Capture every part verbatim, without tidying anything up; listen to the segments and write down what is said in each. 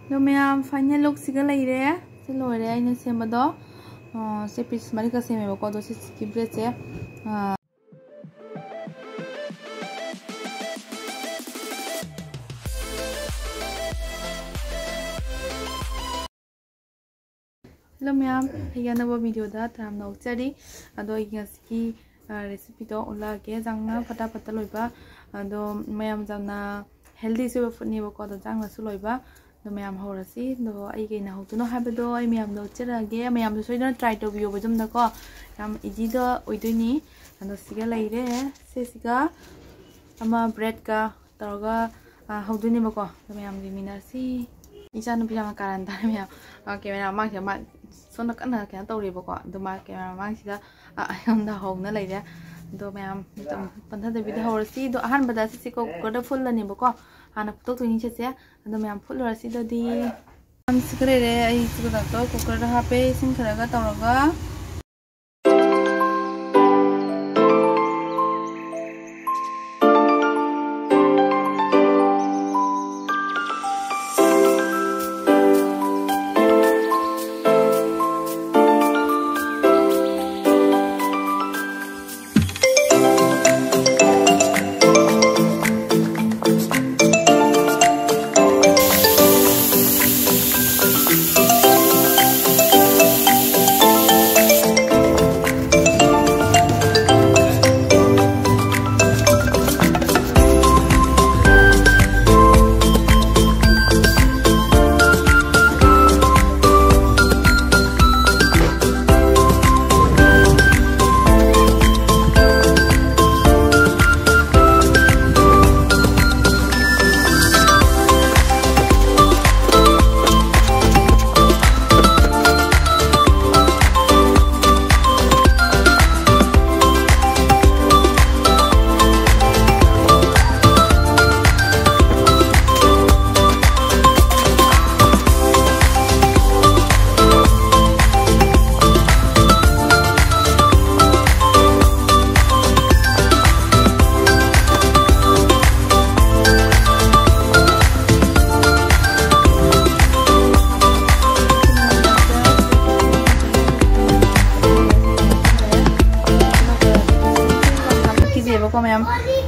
ꯑꯗꯣ ꯃꯌꯥꯝ, final look ꯁꯤꯒ ꯂꯩꯔꯦ꯫ ꯁꯤ ꯂꯣꯏꯔꯦ ꯑꯩꯅ ꯁꯦꯝꯕꯗꯣ꯫ ꯑ, ꯁꯤ piece ꯃꯔꯤꯈꯛ ꯁꯦꯝꯃꯦꯕꯀꯣ꯫ ꯑꯗꯣ ꯁꯤ sticky bread ꯁꯦ, ꯑ, Hello ꯃꯌꯥꯝ, ꯑꯩꯒꯤ ꯑꯅꯧꯕ video ꯗ ꯇꯔꯥꯝꯅ ꯑꯣꯛꯆꯔꯤ꯫ ꯑꯗꯣ ꯑꯩꯒꯤ ꯉꯁꯤꯒꯤ, ꯑ, recipe ꯗꯣ ꯎꯠꯂꯛꯑꯒꯦ꯫ ꯆꯥꯡꯅ ꯐꯠꯇ ꯐꯠꯇ ꯂꯣꯏꯕ, ꯑꯗꯣ ꯃꯌꯥꯝ ꯌꯥꯝꯅ healthy ꯁꯨ ꯑꯣꯏꯕ food ꯅꯦꯕꯀꯣ꯫ ꯑꯗꯣ ꯆꯥꯡꯅꯁꯨ ꯂꯣꯏꯕ꯫ ꯑꯗꯣ ꯃꯌꯥꯝ ꯍꯧꯔꯁꯤ꯫ ꯑꯗꯣ ꯑꯩ ꯀꯩꯅ ꯍꯧꯗꯣꯏꯅꯣ ꯍꯥꯏꯕꯗꯣ ꯑꯩ ꯃꯌꯥꯝꯗ ꯎꯠꯆꯔꯛꯑꯒꯦ꯫ ꯃꯌꯥꯝꯁꯨ ꯁꯣꯏꯗꯅ try ꯇꯧꯕꯤꯌꯣꯕ ꯌꯨꯝꯗꯀꯣ꯫ ꯌꯥꯝ easy ꯗ ꯑꯣꯏꯗꯣꯏꯅꯤ꯫ ꯑꯗꯣ ꯁꯤꯒ ꯂꯩꯔꯦ꯫ ꯁꯤꯁꯤꯒ ꯑꯃ bread ꯀ ꯇꯧꯔꯒ, ꯑ, ꯍꯧꯗꯣꯏꯅꯦꯕꯀꯣ꯫ ꯑꯗꯣ ꯃꯌꯥꯝ ꯌꯦꯡꯃꯤꯟꯅꯔꯁꯤ꯫ ꯏꯆꯥꯅꯨꯄꯤ ꯌꯥꯝꯅ ꯀꯥꯔꯟ ꯇꯥꯔꯦ ꯃꯌꯥꯝ꯫ ꯑ, camera ꯃꯃꯥꯡꯁꯤꯗ ꯃꯥ ꯁꯣꯝꯗ ꯀꯟꯅ ꯀꯩꯅꯣ ꯇꯧꯔꯤꯕꯀꯣ꯫ ꯑꯗꯣ ꯃꯥ camera ꯃꯃꯥꯡꯁꯤꯗ, ꯑ, ꯑꯩꯉꯣꯟꯗ ꯍꯧꯅ ꯂꯩꯔꯦ꯫ ꯑꯗꯣ ꯃꯌꯥꯝ ꯃꯇꯝ ꯄꯟꯊꯗꯕꯤꯗ ꯍꯧꯔꯁꯤ꯫ ꯑꯗꯣ ꯑꯍꯥꯟꯕꯗ ꯁꯤꯁꯦ cooker ꯗ ꯐꯨꯠꯂꯅꯦꯕꯀꯣ꯫ ꯍꯥꯟꯅ ꯐꯨꯠꯇꯣꯛꯇꯣꯏꯅꯤ ꯁꯤꯁꯦ꯫ ꯑꯗꯣ ꯃꯌꯥꯝ ꯐꯨꯠꯂꯨꯔꯁꯤ ꯑꯗꯨꯗꯤ꯫ ꯃꯌꯥꯝ ꯁꯤꯒ ꯂꯩꯔꯦ꯫ ꯑꯩ ꯁꯤꯒ ꯗꯥꯛꯇꯣ cooker ꯗ ꯍꯥꯞꯄꯦ ꯏꯁꯤꯡ ꯈꯔꯒ ꯇꯧꯔꯒ꯫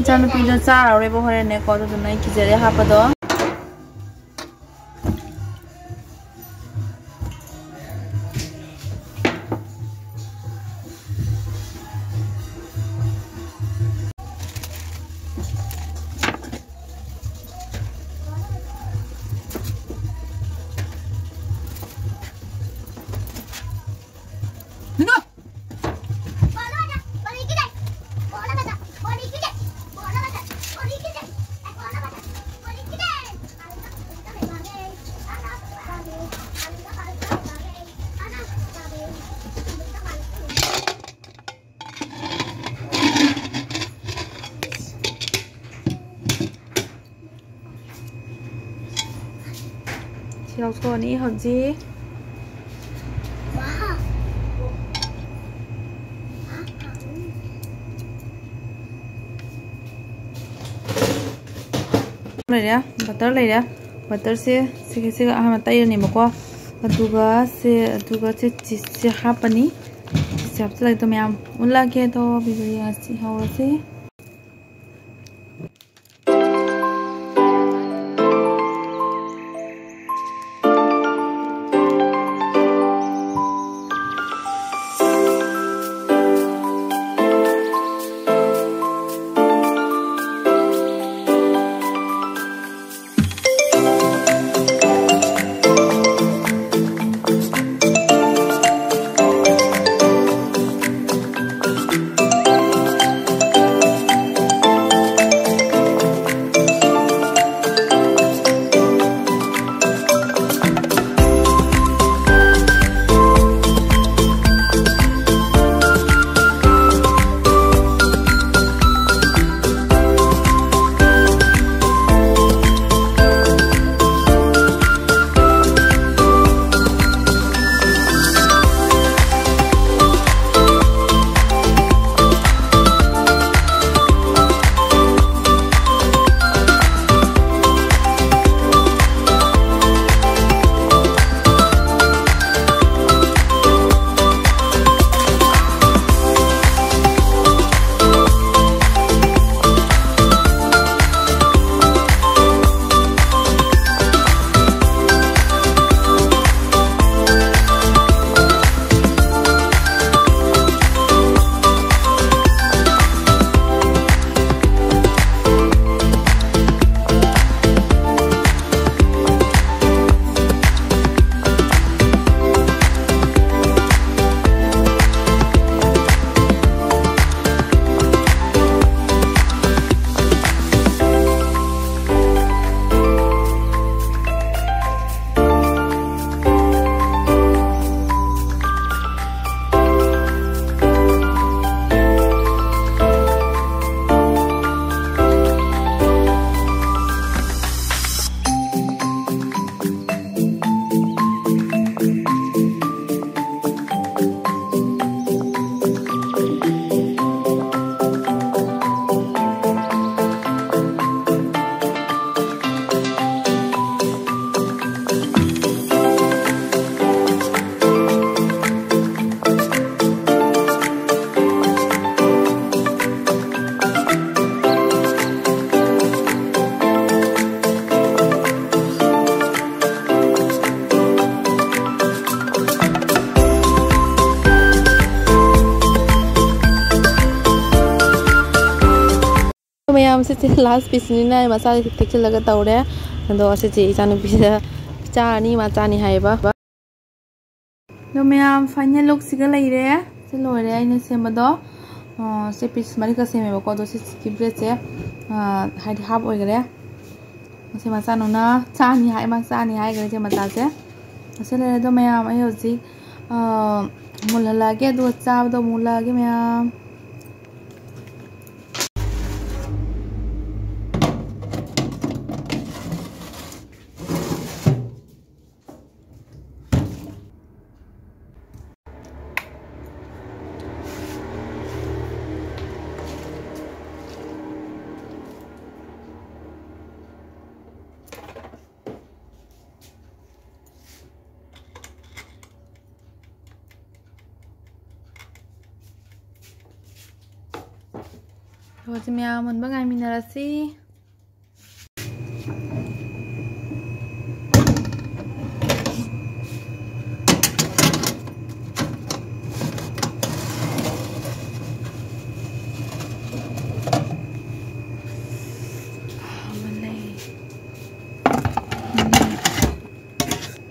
ꯏꯆꯥꯅꯨꯄꯤꯗꯣ ꯆꯥꯔꯔꯣꯏꯕ ꯍꯣꯔꯦꯟꯅꯦꯀꯣ, ꯑꯗꯨꯗꯨꯅ ꯑꯩ ꯀꯤꯖꯔꯦ ꯍꯥꯞꯄꯗꯣ꯫ ꯁꯤ ꯂꯧꯊꯣꯛꯑꯅꯤ ꯍꯧꯖꯤꯛ꯫ ꯂꯩꯔꯦ, ꯕꯇꯔ ꯂꯩꯔꯦ꯫ ꯕꯇꯔꯁꯦ ꯁꯤꯒ, ꯁꯤꯒ ꯑꯍꯥꯟꯕ ꯇꯩꯔꯅꯦꯕꯀꯣ꯫ ꯑꯗꯨꯒ ꯁꯦ, ꯑꯗꯨꯒ ꯁꯦ, ꯁꯦ ꯍꯥꯞꯄꯅꯤ꯫ ꯁꯦ ꯍꯥꯞꯆꯤꯜꯂꯒ ꯃꯌꯥꯝ ꯎꯠꯂꯛꯑꯒꯦ꯫ ꯑꯗꯣ ꯚꯤꯗꯤꯑꯣ ꯌꯦꯡꯉꯁꯤ, ꯍꯧꯔꯁꯤ꯫ ꯃꯌꯥꯝ, ꯁꯤꯁꯦ last pieceꯅꯤꯅ ꯑꯩ ꯃꯆꯥꯁꯦ ꯊꯦꯛꯆꯤꯜꯂꯒ ꯇꯧꯔꯦ꯫ ꯑꯗꯣ ꯑꯁꯤꯁꯦ ꯏꯆꯥꯅꯨꯄꯤꯁꯤꯗ ꯆꯥꯔꯅꯤ, ꯃꯥ ꯆꯥꯅꯤ ꯍꯥꯏꯌꯦꯕ꯫ ꯑꯗꯣ ꯃꯌꯥꯝ, final lookꯁꯤꯒ ꯂꯩꯔꯦ꯫ ꯁꯤ ꯂꯣꯏꯔꯦ ꯑꯩꯅ ꯁꯦꯝꯕꯗꯣ꯫ ꯑ, ꯁꯤ piece ꯃꯔꯤꯈꯛ ꯁꯦꯝꯃꯦꯕꯀꯣ꯫ ꯑꯗꯣ ꯁꯤ, ꯁꯤꯒꯤ breadꯁꯦ, ꯑ, ꯍꯥꯏꯗꯤ half ꯑꯣꯏꯈꯔꯦ꯫ ꯃꯁꯤ ꯃꯆꯥꯅꯨꯅ ꯆꯥꯅꯤ ꯍꯥꯏ, ꯃꯥ ꯆꯥꯅꯤ ꯍꯥꯏꯈ꯭ꯔꯦ ꯁꯤ ꯃꯆꯥꯁꯦ꯫ ꯑꯁꯤ ꯂꯩꯔꯦ꯫ ꯑꯗꯣ ꯃꯌꯥꯝ, ꯑꯩ ꯍꯧꯖꯤꯛ, ꯑ, ꯃꯨꯜꯍꯜꯂꯛꯑꯒꯦ, ꯑꯗꯨꯒ ꯆꯥꯕꯗꯣ ꯑꯃꯨꯛ ꯎꯠꯂꯛꯑꯒꯦ ꯃꯌꯥꯝ꯫ ꯍꯧꯖꯤꯛ ꯃꯌꯥꯝ ꯃꯨꯟꯕ ꯉꯥꯏꯃꯤꯟꯅꯔꯁꯤ꯫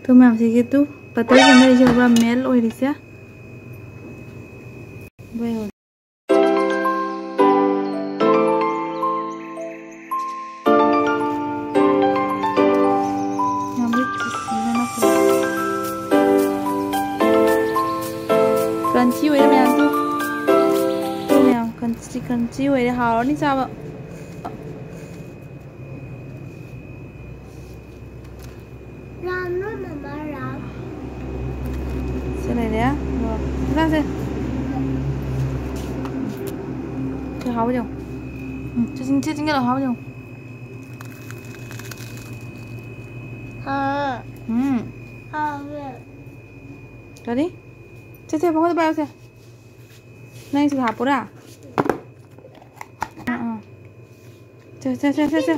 ꯇꯨ ꯃꯌꯥꯝꯁꯤꯒꯤ ꯇꯨ ꯕꯇꯔ ꯁꯦꯝꯅꯔꯤꯁꯦ ꯎꯕ꯭ꯔꯥ? ꯃꯦꯜ ꯑꯣꯏꯔꯤꯁꯦ꯫ ꯀ꯭ꯔꯟꯆꯤ ꯑꯣꯏꯔꯦ ꯃꯌꯥꯝ, ꯇꯨ꯫ ꯇꯨ ꯃꯌꯥꯝ, ꯀ꯭ꯔꯟꯆꯤ, ꯀ꯭ꯔꯟꯆꯤ ꯑꯣꯏꯔꯦ, ꯍꯥꯎꯔꯅꯤ ꯆꯥꯕ꯫ ꯔꯥꯝ ꯂꯣ ꯃꯃꯥ, ꯔꯥꯝ꯫ ꯁꯤ ꯂꯩꯔꯦ꯫ ꯑꯗꯣ ꯆꯥꯁꯦ꯫ ꯁꯤ ꯍꯥꯎꯕ ꯌꯦꯡꯉꯣ꯫ ꯎꯝ, ꯁꯤ ꯆꯤꯡ-, ꯁꯤ ꯆꯤꯡꯒꯜꯂꯣ, ꯍꯥꯎꯕ ꯌꯦꯡꯉꯣ꯫ ꯍꯥ꯫ ꯎꯝ꯫ ꯍꯥꯎꯋꯦ꯫ ꯀꯔꯤ? ꯁꯦ, ꯁꯦ, ꯃꯉꯣꯟꯗ ꯄꯥꯏꯌꯣ, ꯁꯦ꯫ ꯅꯪ ꯁꯤꯗ ꯍꯥꯞꯄꯨꯔꯥ? ꯑꯥ, ꯑꯥ꯫ ꯁꯦ, ꯁꯦ, ꯁꯦ, ꯁꯦ, ꯁꯦ꯫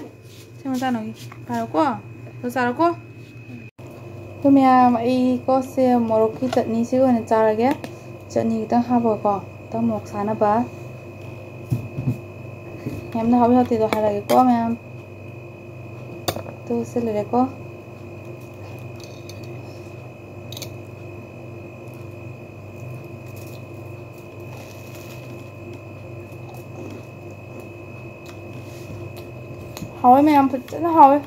ꯁꯦ, ꯃꯆꯥꯅꯨꯒꯤ꯫ ꯄꯥꯏꯔꯣꯀꯣ꯫ ꯑꯗꯨ ꯆꯥꯔꯣꯀꯣ꯫ ꯑꯗꯨ ꯃꯌꯥꯝ, ꯑꯩ ꯀꯣ ꯁꯦ ꯃꯣꯔꯣꯛꯀꯤ ꯆꯠꯅꯤꯁꯤꯒ ꯑꯣꯏꯅ ꯆꯥꯔꯒꯦ꯫ ꯆꯠꯅꯤ ꯈꯤꯇꯪ ꯍꯥꯞꯄꯒꯀꯣ꯫ ꯈꯤꯇꯪ ꯃꯣꯔꯣꯛ ꯁꯥꯅꯕ꯫ ꯌꯥꯝꯅ ꯍꯥꯎꯏ ꯍꯥꯎꯇꯦꯗꯣ ꯍꯥꯏꯔꯛꯑꯒꯦꯀꯣ ꯃꯌꯥꯝ꯫ ꯑꯗꯨ ꯁꯤ ꯂꯩꯔꯦꯀꯣ꯫ ꯍꯥꯎꯋꯦ ꯃꯌꯥꯝ, ꯐꯖꯅ ꯍꯥꯎꯋꯦ꯫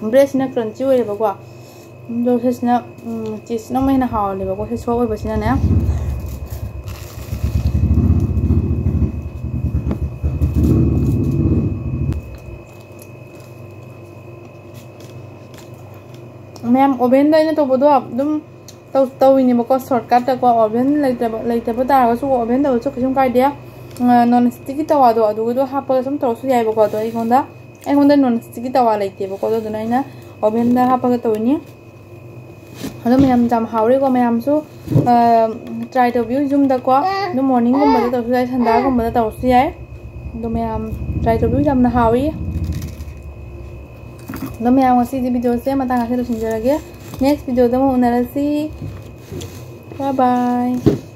ꯕ꯭ꯔꯦꯗꯁꯤꯅ ꯀ꯭ꯔꯟꯆꯤ ꯑꯣꯏꯌꯦꯕꯀꯣ, ꯑꯗꯣ ꯁꯤꯁꯤꯅ, ꯎꯝ, ꯆꯤꯁꯁꯤꯅ ꯑꯃꯨꯛ ꯍꯦꯟꯅ ꯍꯥꯎꯔꯅꯦꯕꯀꯣ, ꯁꯤ ꯁꯣꯐ ꯑꯣꯏꯕꯁꯤꯅꯅꯦ꯫ ꯃꯌꯥꯝ, ꯑꯣꯚꯦꯟꯗ ꯑꯩꯅ ꯇꯧꯕꯗꯣ ꯑꯗꯨꯝ ꯇꯧ-, ꯇꯧꯔꯤꯅꯦꯕꯀꯣ, ꯁꯣꯔꯠꯀꯠꯇꯀꯣ꯫ ꯑꯣꯚꯦꯟ ꯂꯩꯇꯕ, ꯂꯩꯇꯕ ꯇꯥꯔꯒꯁꯨ ꯑꯣꯚꯦꯟ ꯇꯧꯔꯁꯨ ꯀꯩꯁꯨꯝ ꯀꯥꯏꯗꯦ꯫ ꯅꯣꯟ ꯁ꯭ꯇꯤꯛꯀꯤ ꯇꯋꯥꯗꯣ, ꯑꯗꯨꯒꯤꯗꯣ ꯍꯥꯞꯄꯒ ꯁꯨꯝ ꯇꯧꯔꯁꯨ ꯌꯥꯏꯕꯀꯣ꯫ ꯑꯗꯣ ꯑꯩꯉꯣꯟꯗ, ꯑꯩꯉꯣꯟꯗ ꯅꯣꯟ ꯁ꯭ꯇꯤꯛꯀꯤ ꯇꯋꯥ ꯂꯩꯇꯦꯕꯀꯣ, ꯑꯗꯨꯗꯨꯅ ꯑꯩꯅ ꯑꯣꯚꯦꯟꯗ ꯍꯥꯞꯄꯒ ꯇꯧꯔꯤꯅꯤ꯫ ꯑꯗꯣ ꯃꯌꯥꯝ, ꯌꯥꯝ ꯍꯥꯎꯔꯦꯀꯣ꯫ ꯃꯌꯥꯝꯁꯨ, ꯑ, ꯇ꯭ꯔꯥꯏ ꯇꯧꯕꯤꯌꯨ ꯌꯨꯝꯗꯀꯣ꯫ ꯑꯗꯨꯝ ꯃꯣꯔꯅꯤꯡꯒꯨꯝꯕꯗ ꯇꯧꯔꯁꯨ ꯌꯥꯏ, ꯁꯟꯗꯥꯒꯨꯝꯕꯗ ꯇꯧꯔꯁꯨ ꯌꯥꯏ꯫ ꯑꯗꯣ ꯃꯌꯥꯝ ꯇ꯭ꯔꯥꯏ ꯇꯧꯕꯤꯌꯨ, ꯌꯥꯝꯅ ꯍꯥꯎꯏ꯫ ꯑꯗꯣ ꯃꯌꯥꯝ, ꯉꯁꯤꯗꯤ ꯚꯤꯗꯤꯑꯣꯁꯦ ꯃꯇꯥꯡ ꯑꯁꯤꯗ ꯂꯣꯏꯁꯤꯟꯖꯔꯒꯦ꯫ ꯅꯦꯛꯁ ꯚꯤꯗꯤꯑꯣꯗ ꯑꯃꯨꯛ ꯎꯅꯔꯁꯤ꯫ Bye bye꯫